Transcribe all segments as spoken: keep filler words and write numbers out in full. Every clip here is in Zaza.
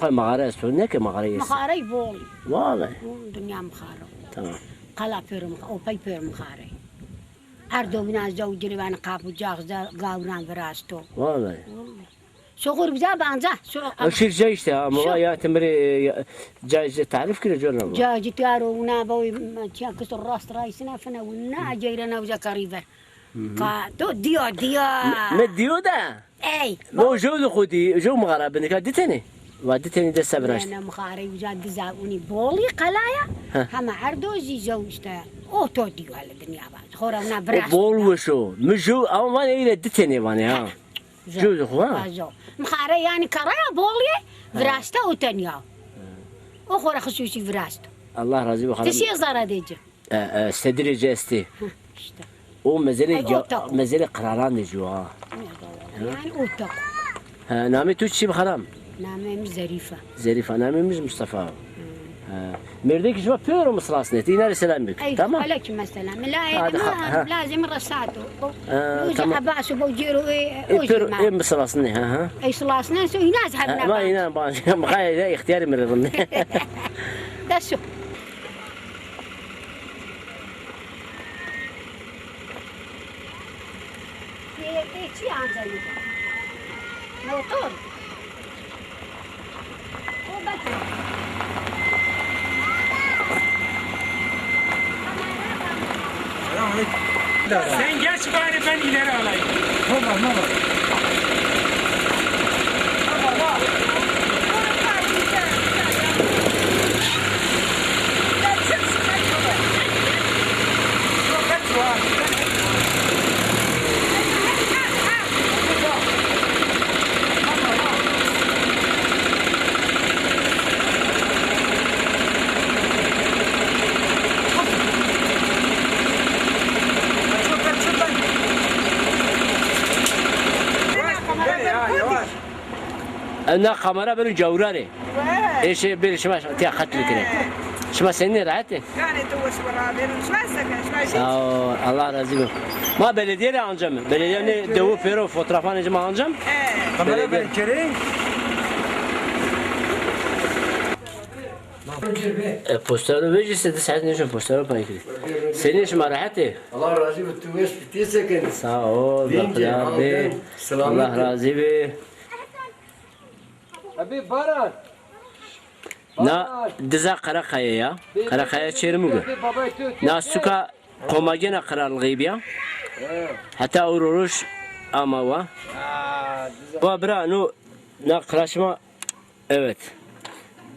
Xo mexare esto, ne ke mexare est? Mexarey bol. Vallahi. Bol dinya mexare. Tamam. Qala pêro mexa-, o pey pêro mexare. Erdo wina zew cirî vanê qapucağ ze-, gawran virasto. Vallahi. Vallahi. Soxur biza banza. So-, o şir ca işte ha, ama ya timri, e, ya, ca işte tarif kire corna bu. Ca citaro wina bo, çiya kısto rast raysına fına wina, ceyrana uza kariver. Ka to diyo, diyo. Me, me diyo da. Ey. No, jew de xo dî, jew mixara bindika di tenê. Va di tenê de sebra işte. Ne, ne mixarey uca diza unî bolî qelaya. Heh. Hema erdo zî jew işte. O to dî wele dinya va. Xora wina biraz. O bol weş o. Mi jew, ama van ey de di tenê vanê ha. Jew. Jew de xo ha. Ha, jew. Mixare yani karaya bolî, viraste o tenya. O xora xusûsî virasto. Allah razî bo xalam. Ti sê zara de ci. E, e, sedirê ci estê. Hı, işte. O mezele, ay, ya, otak o. Mezele qiraran de ci wa. Yani otak. Ha, namê tu çi bi xalam? Namê mi Zerîfa. Zerîfa, namê mi Mustafa. Hı. Ha. Mêrdekî şima pêro mi silasnê. Ti îna rê selam bik. Ey, tamam. Aleyküm selam. La, hadi, ha, lazim resat o. Ha, tamam. Abbas o, bo cêro, e, e, o pêro, e, mi silasnê, ha, ha. Ey silasnê, so îna ez hebna. Ma îna ba, ma îhtiyarê mi rê rindê. Desu. Ê, ê, çi anca yê? Motor. O bak. Selamünaleyküm. Sen geç bari, ben ileri alayım. Tamam, tamam. Ew na kamera beno cawrarê. Ê şey bêrê şima tiya qet bikerê. Şima senînê, rehet ê? Ganê tu wes xwu ra bêro. Şima se kenê, şima jî. Sağ ol, Allah razî bo. Ma belediye rê ancame. Belediye nê dewu pêro fotoğrafanê ci ma ancam. Kamera belediye. E, postero vejî se di saet nêşon postero pay kirî. Senî şima rehet ê? Allah razî bo, tu wes bî, ti se kenî? Sağ ol, berxudar bê. Allah razî bê. Ebê Baran. Na diza Qereqaya ya. Qereqaya Çêrmûg o. Na suka komagena qiralixî bîya. Heta ewro roj ama wa. Wa bira, no na qira şima. Evet.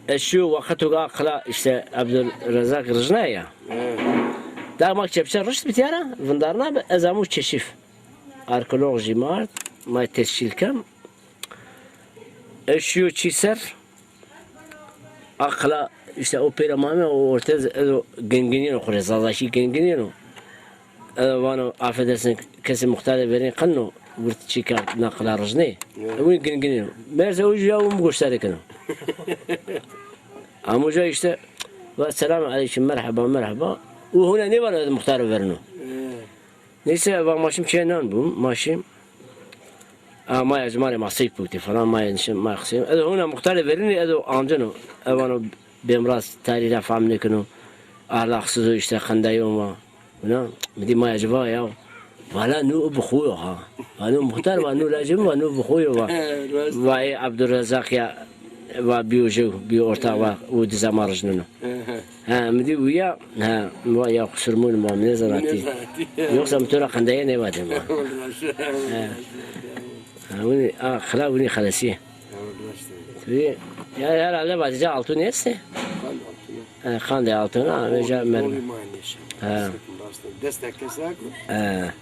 Ez şîyo wexto ke a qila işte Ebdulrezak rijna ya. Evet. Da ma kepçe rişt bi tîya ra, vindarna bi, ez amo keşîf. Arkeolog jî mi ard, ma tescîl kem. Ez şîyo çî ser, a qila işte o pêra ma ame, o orte ez o ginginîno xwu rê, Zazakî ginginîno. E, vano, affedersin, kesê muxtarê verên qin o, wirt çî kerd, na qila rijnê. Evet. E, wî ginginîno. Meğerse o jî ya o mi goştarê keno. Ama uca işte, va, selamun aleyküm, merheba, merheba. O hona nêvano ez muxtaro verino. Evet. Neyse, va ma şim çê nan bûm, ma şim. A, ma ya ji ma rê ma seyf bûtî falan, ma ya nişin, ma ya qisê. Ez hona muxtarê verînî, ez o anceno. Ez vano bêmiras, tarî ra fam nêkeno. Ahlaqsiz o işte, qendayon va. Wina, mi dî ma ya ci va ya. Vala nu bi xo yo ha. Va nu muxtar va, nu lajê mi va, nu bi xo yo va. He, rast. Va ê Abdurrezaq ya, va bîyo jew, bîyo ortax va, u diza ma rijneno. He, he. Ha, mi dî uya, ha, mi va ya qusurmûn va, mi nêzana tî. Mi nêzana tî. Yoksa mi to ra qendaye nêvatê va. Rast. He. Ha, winî, a, xila winî xelesî. Rast. Winî, ya, herhalde vatî ca altun estê. Qand altun. E, qandê altun, ha, veja merdiven. Ha. Destek kesak. Ha.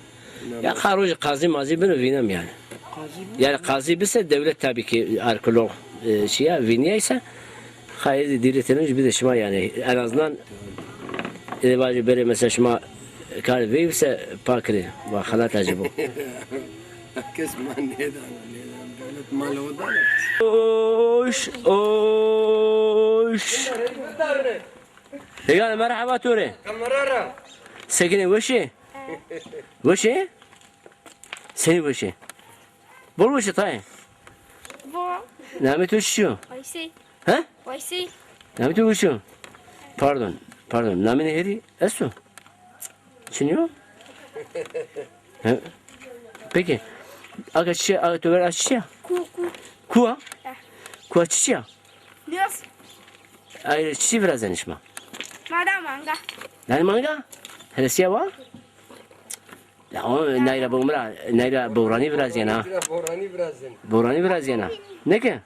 Ya, ka rojî qazî mazî bino vînem yani. Qazî bino. Yani qazî bise devlet tabii ki arkeolog, e, şiya vîniyayse, xayê dîretê jî bide şima yani. En azından, e, vajî berê mesela şima kar veyvse pakirê, va xelat acaba. Kes ma nêdana, nêdana. Devlet ma lewe dana. Oş, oş. Peygamber, merhaba to rê. Kamera ra. Sekinê, weş ê? Weş ê? Senî weş ê? Bol weş ê tayê. Bo. Namê to çi yo? Aysel. He? Weysî. Namê to Weysî yo? Pardon, pardon. Namê nê hêrî esto? Çinî yo? He? Peki. Aga çiçî, aga to ver a çiçî ya? Ku, ku. Ku a? Eh. Ku a çiçî ya? Nîyos. Ay çiçî virazenê şima? Ma da manga. Danê manga? Helesîya wa? Ya o nayra bo mi ra, nayra boranî virazîyena. Boranî virazîyena. Boranî virazîyena. Ne ke?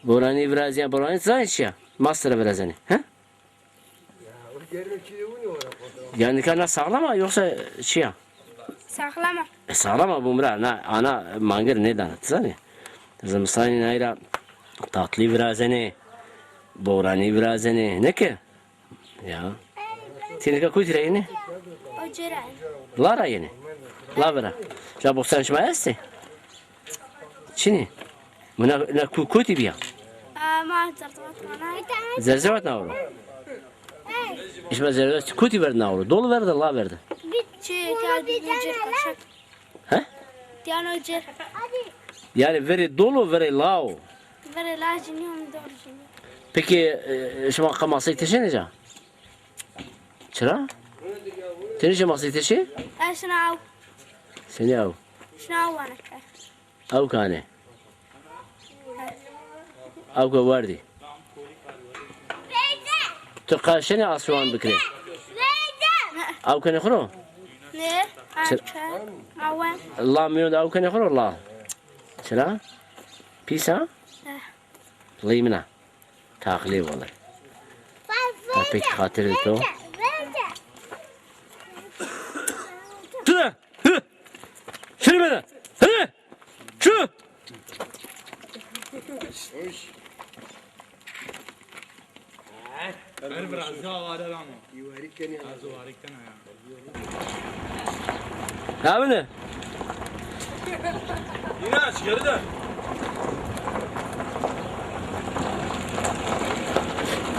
Boranî virazîyena, boranî zanî çi ya? Mastera virazenê. He? Ya, o germe çi de unu ora fotoğraf. Ya nika na sağlam a yoksa çi ya? Sağlam a. E, sağlam a bo mi ra, na ana mangir nêdana, ti zanî. Zimistanî nayra tatlî virazenê, boranî virazenê. Ne ke? Ya. Ti nika kotî ra yenê? Ocê ra. La ra yenê? La vira. Ja boxan şima estê? Çinî? Wina, wina ku-, kotî bîya? Aa, ma zerzevat vana. Zerzevat na oro? Şima zerzevat kotî verde na oro? Dolu verde, la verde? Çi, kal bir kaşık. He? Tîyano ci. Yanî verê dol o, verê la o? Verê la jî nîyo, mi dor jî nîyo. Peki, e, şima qe masey teşenê ca? Çira? Ti nêşê masey teşê? Ez şina aw. Senî aw? Şina aw vana ke. Aw kanê? Aw ke werdî. Tu qeşenê aswan bikirê. Aw kenê xwu ro? Nê, çi-, awen. La mîyon de aw kenê xwu ro la. Çira? Pîs a? Eh. Lî min a. Taqlê wele. Ta pek xatirê to. Tu de! Hi! Şirî bide! Hi! Çu! Her biraz daha var ama. Yuvarık kenê. Az yuvarık kenê ya. Namine? Yine aç, geri dön.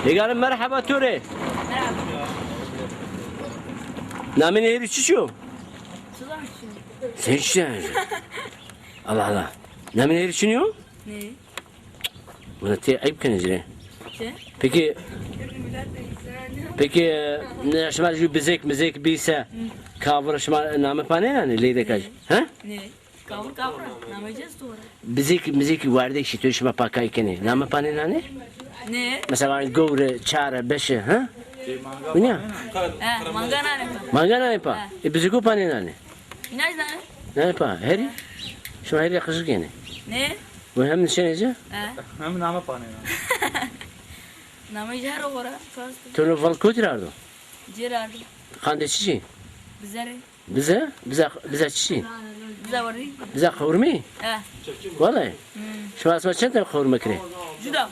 Êgane merheba to rê. Namê nê hêrî çiçî yo? Sen çiçî? Allah Allah. Namê nê hêrî çinî yo? Ne? Wina ti eyb kenê ci rê. Çi? Peki, peki, ne, şima jû bizêk mizêk bî se, ka vira şima name pa nênanê leyde kaj? Ha? Ne? Kavur kavur, name ci esto vira. Bizêk mizêk werdek şî, to şima pa kay kenê. Name pa nênanê? Ne? Mesela gowre, çare, beşe, ha? Wina? He, manga nanê pa. Manga nanê pa? He. E, bizêko pa nênanê? Îna jî nanê. Nanê pa, herî? Şima herî qijik yenê. Ne? Ve hem nişenê ci? He. Hem name pa nênanê. Name ci her o vira, kast. To no val kotî ra ardo? Ci ra ardo. Qandê çiçî? Bizerê. Bize? Bize, bize çiçî? Bize werdî. Bize qewrmî? He. Wele? Hmm. Şima esma çend tane qewrme kirê? Juda.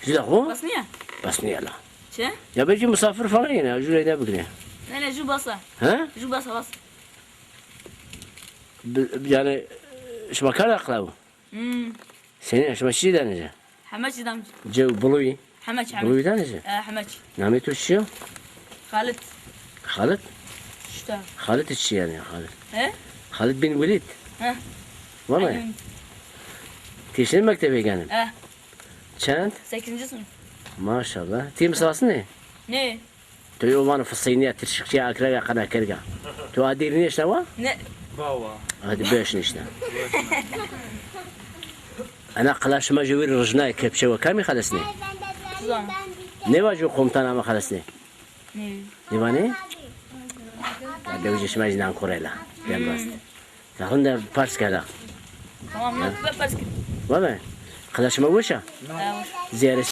Juda xo? Bas nîya? Bas nîya la. Çi? Ya belkî misafir falan yenê, jû reyde bigirê. Ne, ne, jû bas a. He? Jû bas a, bas. Bi-, yanî, şima kar aqla bu? Hmm. Senî, şima çiçî danê ci? Heme çî dam ci. Cew, buluyî? Heme çî, heme çî. Buluyî danê ci? E, heme çî. Namê to çi yo? Xalit. Xalit? Şita. Xalit çi yanî Xalit? He? Xalit bin Welîd? He. Wele? Aynen. Ti şinê mektebê ganim? He. Çend? Sekizinci sınıf. Maşallah. Ti misrasnê? Ne? To yo vano fisînîya, tirşikçîya, akrega, qenekerga. To a dêrî nêşna wa? Ne. Bawa. Hadi beş nêşna. Ena qila şima jê wîr rijnayê kepçe wa kamî xelesnê? Zan. Nêva jû komutan ama xelesnê? Ne. Nêvanê? Ya dewicê şima jî nan kurela. Dem rast. Zaten de pers keda. Tamam, ne pers keda. Valla. Qila şima weş a? Ha, weş. Ziyare